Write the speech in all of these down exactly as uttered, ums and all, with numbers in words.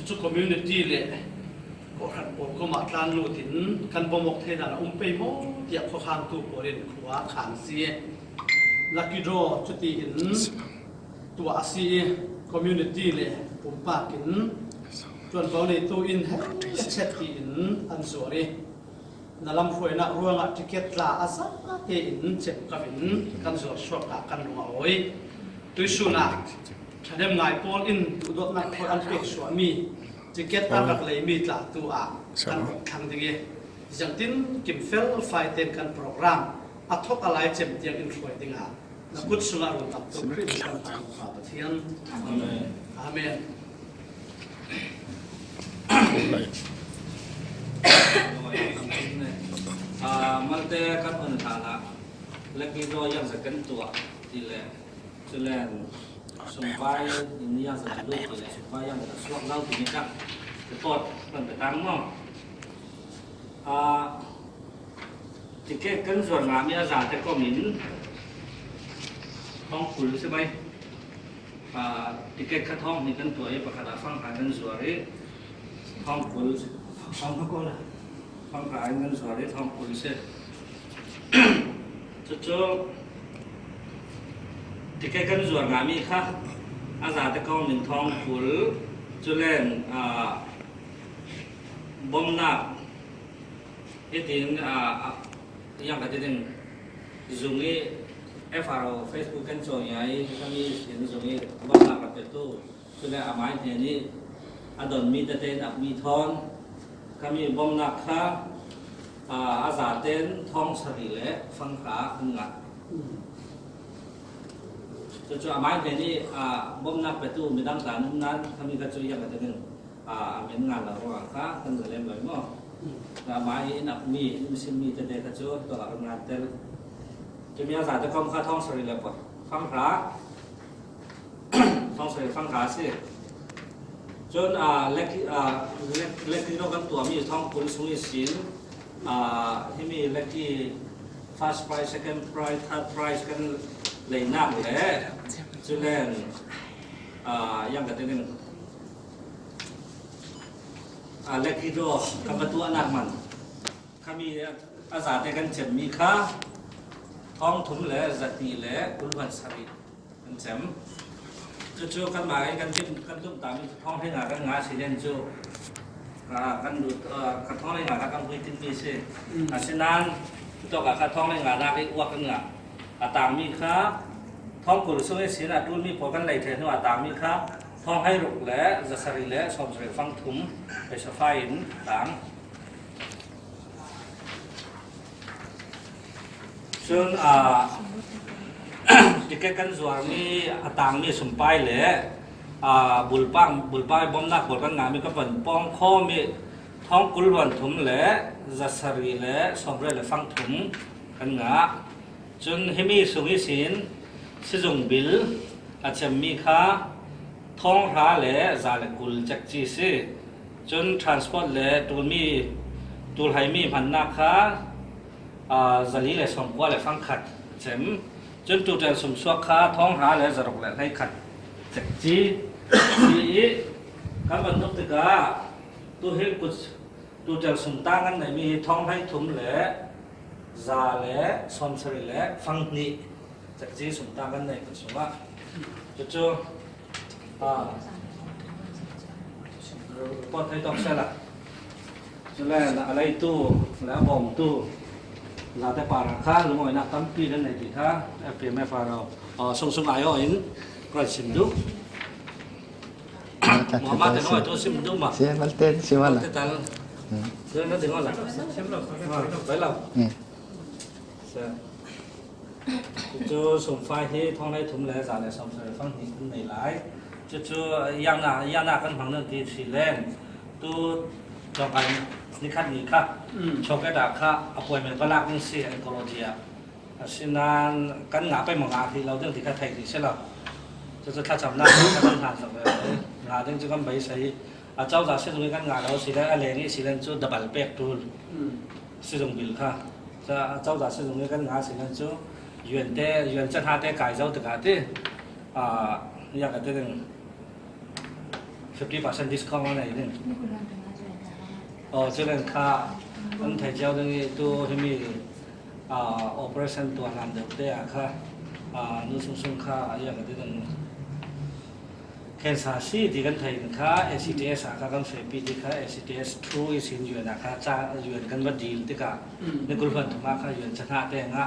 Chu community le kawhhran pawl kuamah tlan lutin kan bawmawk thei dan a um pei maw tiah khuakhangtu pawl in khua khan si. Lucky draw cuti in tuah a si i community le pumpak in ṭuanvo neitu in hei chet tiin an zuar i na lamhruaina ruangah ticket tla a zate in cem kavin kan zuar suak ah kan lung a awi. Tuisun ah ṭhahnem ngai pawl in duhdawtnak thawi an pek suahmi ticket a rak leimi tla tu ah kan rak thlang ding i ziangtin kimfel faiten kan program a thok a lai cem tiang in hruai dingah na kut sungah run tam tuk Khrih kan Pa Pathian. Amen. Amen. Ah, malte kan hun hlan ah lucky draw yang za kan tuah ti le, culen sumpai in yang za kan lut ti le, sumpai yang za kan suak lo ti ni ka report kan pe tang maw. Ah, ticket kan zuar ngami a zate kawmin thawng kul si mai. Ah, ticket kha thawng hnih kan tuah i pakhat ah fang hra kan zuar i thawng kul, fang hra in kan zuar i thawng kul si. Cucu ticket kan zuar ngami kha a zate kawmin thawng kul, culen, ah, bawmnak hitin, ah, ah, yang ka ti ding zung i F R O Facebook kan cawi ngai kami sin zung i bawmnak ka petu. Cule amai hnen i a donmi tete in akmi thawn kami bawmnak kha, ah, a zaten thawng sarih le fang hra an ngah. Cucu amai hnen i, ah, bawmnak petu midang tla an um nan kami kha cu yang ka ti ding. Ah, a min ngan lo ruang kha kan zalem lo maw? Amah i in akmi, in simmi tete kha cu tuah a kan ngan tel. Cumi a zate kawm kha thawng sarih le pawt fang hra, thawng sarih fang hra si. Cun, ah, lek, ah, lek, lek ri kan tuahmi thawng kul sung ihsin, ah, himi lek i first prize, second prize, third prize kan leinak le culen, ah, yang ka ti ding. A, lucky draw kan va tuahnak man kami a zate kan cemmi kha thawng thum le zahnih le kul hluan sarih kan cem. Cucu kanmah i kan tim, kan tumtahmi cu thawng hleinga kan ngah si len cu, a, kan lut, a, kan thawng hleinga kha kan hmuitinmi si. Asinain cutawkah kha thawng hleinga nak i uak kan ngah. A tangmi kha thawng kul sung ihsin a ṭulmi pawl kan lei ṭheh hnu a tangmi kha thawng hleiruk le zasarih le sawmsarih fang thum phaisa fa in tang. Cun, aa, ticket kan zuarmi a tangmi sumpai le, aa, bulpak, bulpak i bawmnak pawl kan ngahmi kan van pawng khawm i thawng kul hluan thum le zasarih le sawmriat le fang thum kan ngah. Cun himi sung ihsin sizung bil a cemmi kha thawng hra le za le kul cekci si. Cun transport le ṭulmi, ṭulhaimi hmannak kha, aa, zali le sawmkua le fangkhat a cem. Cun ṭuṭel sumsuak kha thawng hra le zaruk le hleikhat cekci si i kan bantuk tikah tuhin kut ṭuṭel sumtang kan neihmi hi thawng hleithum le za le sawmsarih le fanghnih cekci sumtang kan nei kan sungah. Cucu, aa, report thei tawk sehla. Cule a leitu le a bawmtu zate parah kha lungawinak tampi kan nei ti kha F P M F R, aa, sungsung ai aw in kan sim duh. Muhammad te nuai tu sim duh ma. Sia malte sim ala. Malte tal. Hmm. Sia na ding ala. Sim lo. Bai lo. Hmm. Sia. Cucu sumpai hi thawng hleithum le za le sawmsarih fanghnih kan nei lai. Cucu yakna, yakna kan hmang nan ti si len. Tu tlawngkai nikhat ni kha. Hmm. Choket ah kha appointment va lak ding si oncology ah. Asinain kan ngah pei maw, ngah hrih lo ding ti kha theih hrih si lo. Cucu thlacamnak kan hlan zong ve. Ngah ding cu kan beisei. A cozah sizung i kan ngah lo si le, a leng i si len cu double pek ṭul. Mm. Sizung bil kha. Cu a cozah sizung i kan ngah si len cu U N te, U N cahna te kai zo tikah ti, aa, ya ka ti ding. Fifty percent discount a nei ding. Aw, chule kha an thei chiau ding i tu himi, ah, operation tua hlan deuh te a kha, ah, nu sung sung kha a ia ka ti ding. Cancer si ti kan thei kha, A C T S a kha kan fehpi ti kha, A C T S through i sin yuan a kha cha yuan kan va dil ti kha, ni kul hlan thum a kha yuan cha hna te nga.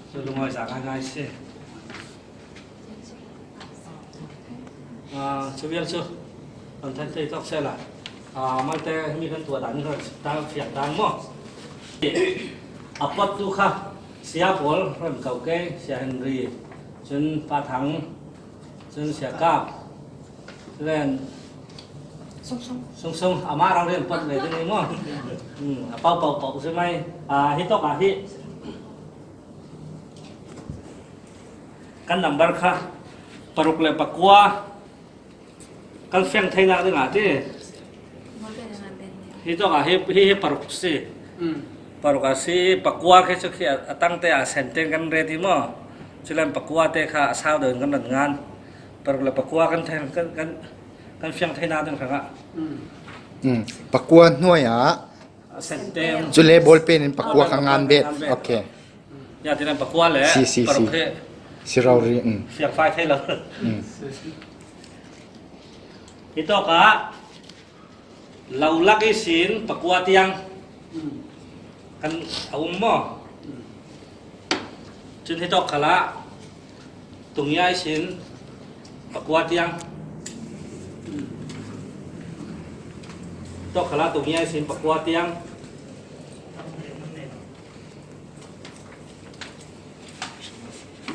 Chu lungawi za ngai ngai si. Ah, chu vial chu an than thei tawk sela. Ah, malte mi kan tua dan kha ta fiang dan maw. A pot tu kha sia pawl ram kau ke, sia Henry, chun Pa Thang, chun sia Kap, len sung sung, sung sung, ama rau rian pot ve ding i maw. Hmm, a pau pau pau si mai. Ah, hi tawk a hi. Kan number kha paruk le pakua kan fiang thei nak ding a ti. Hi tawk a hi, hi, hi paruk si. Paruk a si, pakua khi chu khi a, a tangte a senten kan ret i maw. Chulen pakua te kha a sau deuh in kan ran ngan. Paruk le pakua kan thei, kan, kan, kan fiang thei nak ding hrang a. Pakua hnuai a senten. Chule ball pen in pakua kha ngan bet. Okay. Ya, tinan pakua le si, si, paruk si. He. Si rau ri, mm. Fiang fai thei lo. Mm. Hi tawk a lo lak i sin pakua tiang kan a um maw. Chun hi tawk khala tungia i sin pakua tiang. Tawk khala tungia i sin pakua tiang.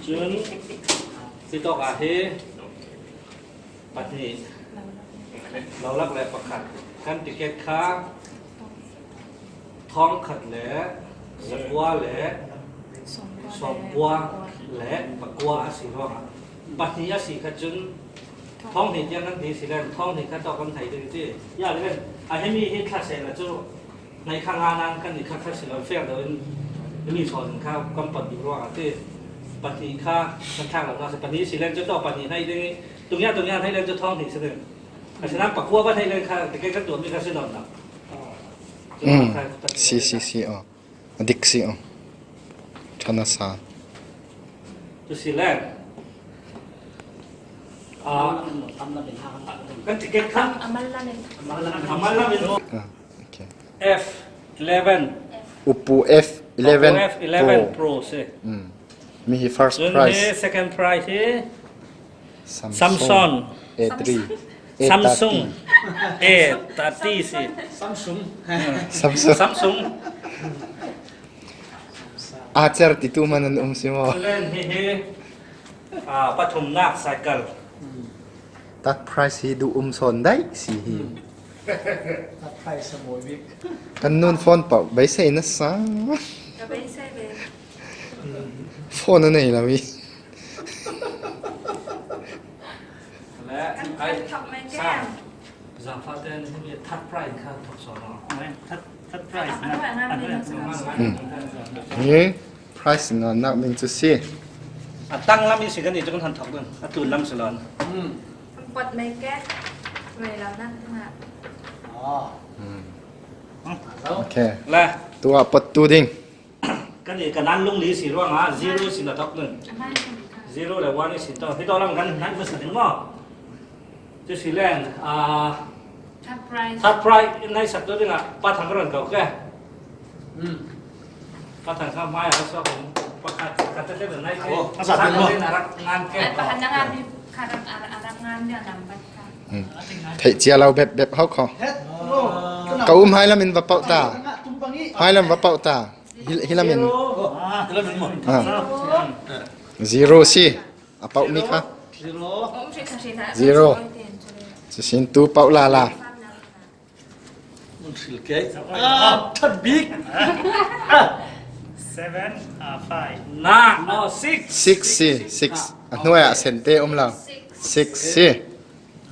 Chun hi tawk a hi pahnih, lo lak le pakhat. Kan ticket kha thawng khat le zakua le sawmkua le pakua a si ruangah pahnih a si kha chun thawng hnih tiang kan ti si len, thawng hnih kha tawk kan thei ding ti. Ya len, a hemi hi thla sehna chu Nai kha nga nan kan ni kha kha si lo fiang lo in, ni so kha kan pat di ruang a ti. Pahnih kha kan thang lo na sa pahnih si len chu to pahnih nai ding. Tungia tungia nai len chu thawng hnih si ding. A si nan pakua ba nai len kha ti ke kan tu mi kha si lo na. Mm. Si, si, si, oh. A dik si, oh. Thana sa. Tu si len. Ah, kan ticket kha. Amal lamin. Amal lamin. Ah, okay. F eleven. Oppo F eleven Oppo F eleven Pro. Pro si. Mm. Mi hi first prize. Chun hi second prize hi Samsung. Samsung. A three. Samsung. A thirty si. Samsung. Samsung. Samsung. Acer ti tu man an um si maw. Len hi hi. Ah, pathumnak cycle. Tak price hi duh um sawn daih si hi. Tak price a mawi bik. Kan nun phone pau beisei na sa. Ka beisei ve. Phone a nei lo hi. Le kan ai thak mai sa. Kem. Zangfate ni hi third prize kha thok so no. Third, third prize na. Hi prize na nak ding chu si. A tang lam i si kan i chu kan han thok dun. A tun lam si lon. Pot mai ke. Mai lam nak na. Oh. Okay. La. Tua pot tu ding. Kan i kan an lung li si ruang a zero si na thok dun. Zero le one i si to. Hi to lam kan nan ma sa ding mo. Chu si len, ah, third prize. Third prize in nai sak tu ding a, Pa Thang ron kau ke. Hmm. Pa Thang kha mai a so kong pa khat khat te te nai ke. Oh, a sa te mo. Khat te na rak ngan ke. Ai, pa khat na ngan ni, khat rak, rak, rak ngan dia number kha. Hmm. Thei chia lo bep bep hau kho. Ka um hai lam in va pau ta. Hai lam va pau ta. Hi, hi lam in. Ah. Zero si. A pauh mi kha. Zero. Zero. Sisin tu pauh lala. Mun thil kei. Ah, that big. Seven, ah, five. Na, no, six. Six si, six. A hnuai ah sente um lo. Six si.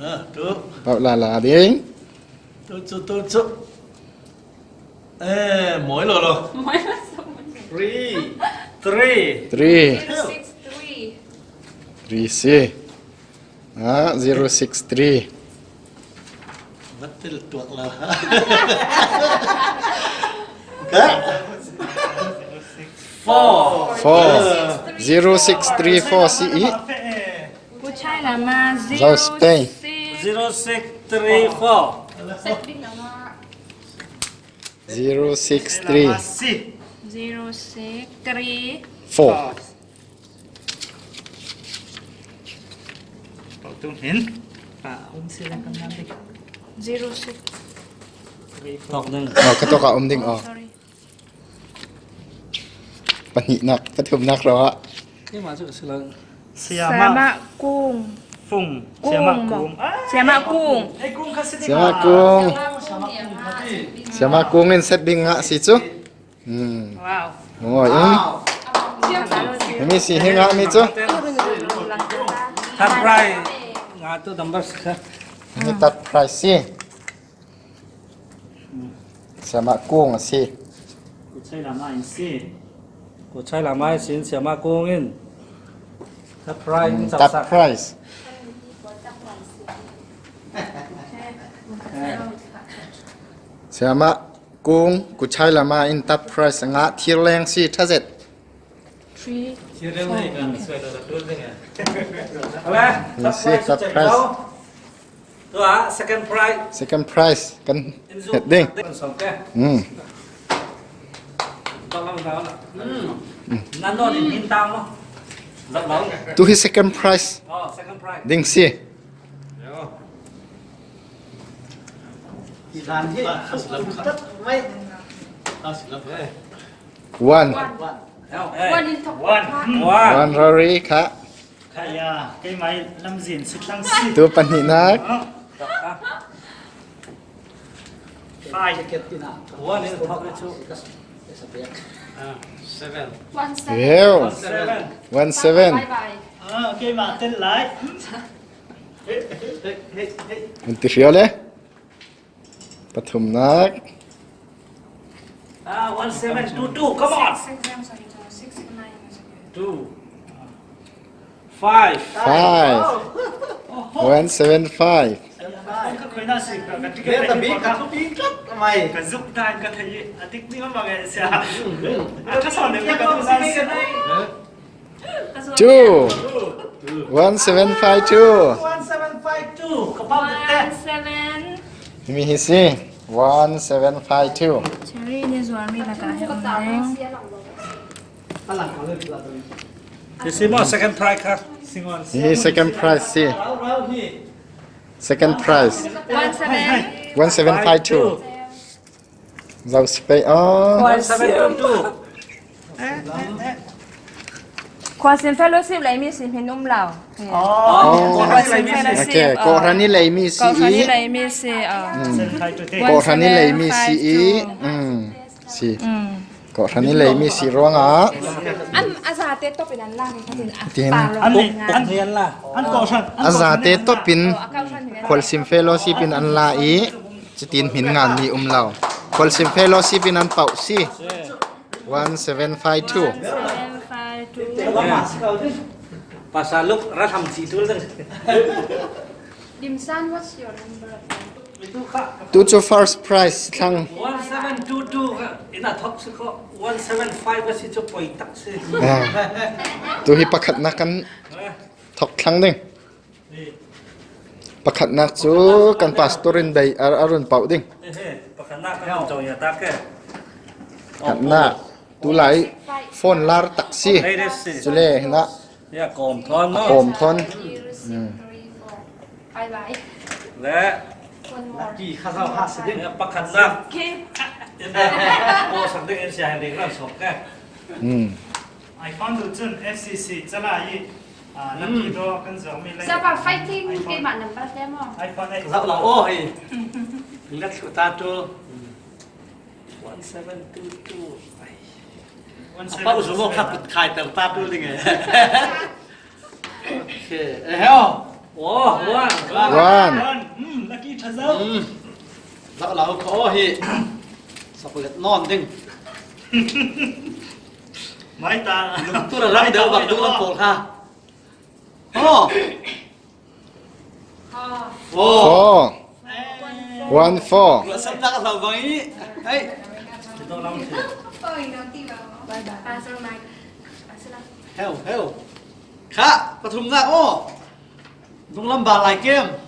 Ah, tu. Pauh lala ding. Tu chu, tu chu. Eh, mawi lo lo. Mawi lo. Three. Three. Three. Zero six three. Three si. Ah, zero six three. Batil tuak lo. Ka? Four. Four. Zero six three four C E. Kuchai lama. Zau Spain. Zero six three four. Zero six three. Zero six three. Four. Tung hin. Pa, um, sila kan nang. Zero six. Tok ding. Oh, ka tok ah um ding, oh. Sorry. Pahnihnak, pathumnak rawh. Kei mah cu ka si lo. Siamah Kung. Fung. Kung Siamah maw? Kung. Ah, Siamah Kung. Hei, Kung kha si ding. Siamah Kung. Siamah Kung in set ding ngah si cu. Hmm. Wow. Oi, um. Wow. Himi si hi ngah mi cu. Third prize ngah tu number si kha. Himi third prize si. Siamah Kung a si. Kuchai lama in si. Kuchai lama in si, Siamah Kung in. Third prize in third prize. Siamah Kung, Kuchai lama in third prize a ngah thir leng si, thazet. Three, four. Ni si third prize. Tu ah, second prize. Second prize kan het ding. Hmm. Nan non in hin tang mo. Tu hi second prize. Oh, second prize. Ding si. One. One. One. One. One. Rory kha. Kaya, keimah lamzin sutlang si. Tu pahnihnak. Five. One in thok le chu. Ah, seven. One seven. One seven. One seven. Bye bye. Ah, keimah tel lai. Hey, hey, hey, hey. Mun ti hriau le. Pathumnak. Ah, one seven two two. Come on. Six, six, I'm sorry, six, six, nine, six. Two. Five. Five. Oh. One seven five. Ka khuina si ka, ka ticket ka thupi tlat mai. Ka zuk dan ka thei a dik ni ma ma ngai sia. Ka son ne ka tu na si. Two. One seven five two. One seven five two. Ka pau de te. One seven. Himi hi si. One seven five two. Cherry ni zuar mi la ka he um neng. Hi si mo second prize kha. Hi second prize si. Second prize. One seven. One seven five two. Zau si pei. Oh. Khualsim fellowship lei mi si hmin um lo. Oh. Khualsim fellowship. Okay. Kawhhran i lei mi si i. Kawhhran i lei mi si i. Kawhhran i lei mi si i. Mm. Si. Kawhhran i lei mi si ruangah. An a zate topin an la. Tin. An ni an la. An kawhhran. A zate topin Khualsim fellowship in an la i. Cutin hmin ngan mi um lo. Khualsim fellowship in an pauh si. One seven five two. Seven five two. Pasal Luk ra tham ci tu ding. Dim San, what's your number of phone? Tu cu first prize thlang. One seven two two in a thok si ko. One seven five si cu poi tak si. Ah. Tu hi pakhatnak kan thok thlang ding. Pakhatnak cu kan pastor in bei a, a run pauh ding. Pakhatnak kan co ya ta ke. Pakhatnak. Tulai phone lar tak si. Cule hinah. Ya, kawm thawn maw? Kawm thawn. Hmm. Bye bye. Le. One more. Ki kha zau ha si ding. Ya, pakhatnak. Ki. Ko sak ding in sia ding ran sok ke. Hmm. iPhone tu cun F C C cala i, ah, lucky draw kan zuang mi lai. Sapa fighting iPhone. Keimah number te maw? iPhone eight. Zau lo, oh, hi. Let's go ta tu. One seven two two. Ai. One seven two two. Apa usual khat khai ter ta tu ding eh. Okay. Eh, heo. Oh, one. One. One. Hmm, lucky thazau. Hmm. Zau lo ko hi. Chocolate non ding. Mai ta. Lungtu ra ram deuh bang deuh lam pawl kha. Oh. Four. Four. One four. Tua sam tak a hlau bang i. Hei. Pastor Mike. Heu, heu. Kha, pathum nak aw. Dunglam ba lai kem.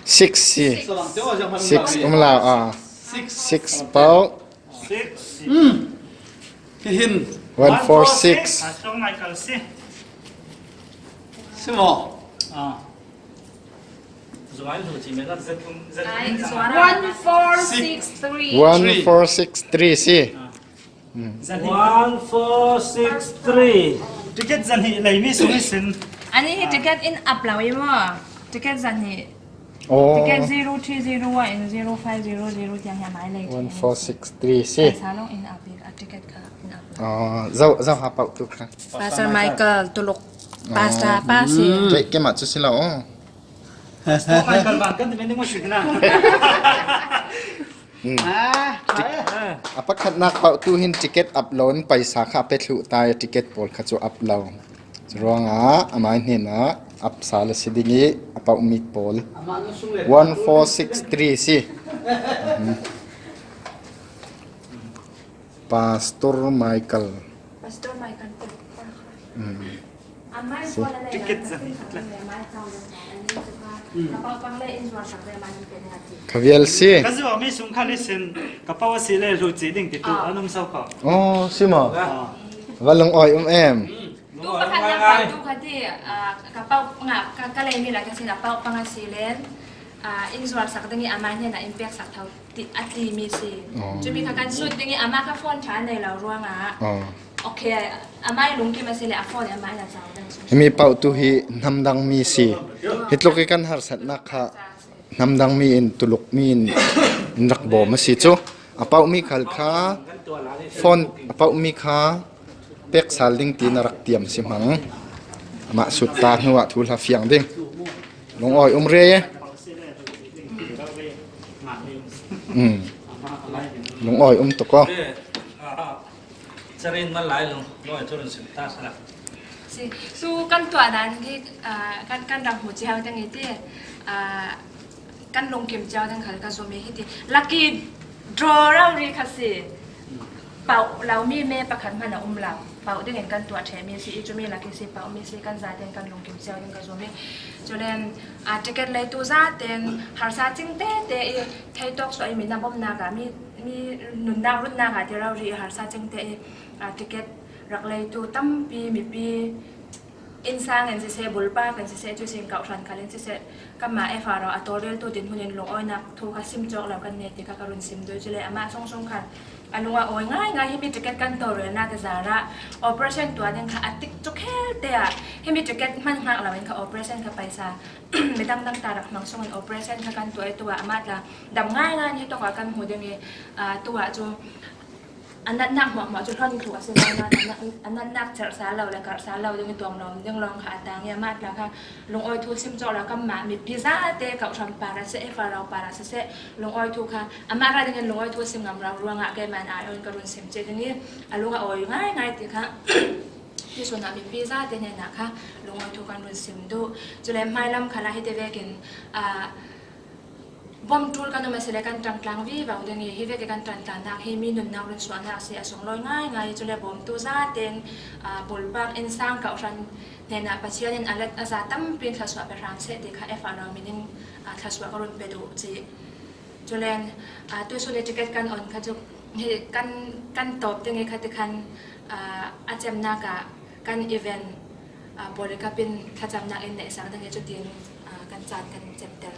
Six si. Six. Six um lau, ah. Six. Six pau. Six. Hmm. Hi hin. One four six. Pastor Michael si. Si maw? Ah. Zuai lu ci me la Z, Z. Ai, zuai. One four six three. One four six three si. Ah. Hmm. Zan hi. One four six three. Ticket zan hi lei mi sung hi sin. Ani hi ticket in ap lo i maw. Ticket zan hi. Oh. Ticket zero three zero one and zero five zero zero tiang hi a mai lei. One four six three si. Sa long in ap i a ticket kha in ap lo. Oh, zau, zau ha pau tu kha. Pastor Michael Tuluk. Oh. Pastor pa si. Hmm. Jai ke ma chu si lo. Oh. Pastor Michael bang kan ti men ding ma si na. Hmm. Ah, ah. A pakhatnak pautu hin ticket ap lo in paisa kha a pe thluh ta i ticket pawl kha cu ap lo. Curuangah amah hnenah ap sal a si ding i a pauhmi pawl one four six three si. Hmm. Pastor Michael. Pastor Michael. Hmm. Ticket zan hi. Ka vial si. Ka zuami sung kha lisin ka pau a si le hlu ci ding ti tu an um sau kha. Oh, si maw? Ah. Va lungawi um em? Tu pakhat nak pau tu kha ti, ah, ka pau nga, ka, ka lei mi la ka si na pau pang a si len, ah, in zuar sak ding i amah hnenah in pek sak tho. Ti, a timi si. Oh. Cumi kha kan sut ding i amah kha phone ṭha nei lo ruangah. Oh. Okay, amah i lungkim a si le a phone i amah i na cau ding si. Himi pautu hi hnamdang mi si. Hi tluk i kan harsatnak kha hnamdang mi in, tuluk mi in, in rak bawm a si cu. A pauhmi khal kha phone, a pauhmi kha pek sal ding tiin a rak tiam si hmang. Amah sut ta hnuah thu hla fiang ding. Lungawi um re. Mm. Lungawi um tuk aw. Carin man lai lung, lungawi thu run sim ta sala. Si, su kan tuah dan hi, ah, kan, kan rak hmu cio ding i ti, ah, kan lungkim cio ding khal ka zum i hiti. Lucky draw rori kha si. Pauh lo mi me pakhat hmanh a um lo. Pauh dingin kan tuah ṭheh mi si i cumi lucky si pauh mi si kan zaten kan lungkim cio ding ka zum i. Culen, ah, ticket leitu zaten harsa cing tete i theitawk suah i mi na bomnak ah mi, mi nunnak runnak ah ti rori i harsa cing te i, ah, ticket rak leitu tampi mipi Innsang in siseh, bulpak in siseh, cusin kawhhran khal in siseh, kanmah F R O a tawlreltu dinhmun in lungawinak thu kha sim cawk lo kan nei ti kha ka run sim duh. Cule amah sungsung khan a lung a awi ngaingai, himi ticket kan tawlrelnak i zarah operation tuah ding kha a tik cu khel te ah himi ticket hman hngak lo in kha operation kha paisa midang dang ta rak hmang sungin operation kha kan tuah i tuah amah tla dam ngaingai in hi tawk ah kan hmu ding i, ah, tuah cu a natnak hmuahhmuah cu hlon thluh a si lo nain, a nat-, a natnak cerh sal lo le karh sal lo ding i tuamlawm ding lawng kha a tang i, amah tla kha lungawi thu sim cawk lo kanmah mipi zate, kawhhran par ah siseh, F R O par ah siseh, lungawi thu kha amah ra dingin lungawi thu sim ngam lo ruangah keimah in ai awn ka run sim cih ding i, a lung a awi ngaingai ti kha hi sunah mipi zate hnenah kha lungawi thu kan run sim duh. Cule hmailam khalah hiti vekin, ah, bawm ṭul kan um a si le kan ṭangtlang vivo ding i, hi vek i kan ṭangtlannak hi mi nunnak runsuahnak si a sunglawi ngaingai i, cule bawmtu zaten, aa, bulpak innsang kawhhran hnenah Pathian in a let a za tampi in thlawsuah pe hram seh ti kha F R O min in, aa, thlawsuah ka run pe duh cih. Culen, aa, tuisun i ticket kan on kha cu hi kan, kan tawp ding i kha ti khan, aa, a cemnak ah kan event, aa, pawl i kap in thlacamnak in neihsak ding i cutin, aa, kan caan kan cemter.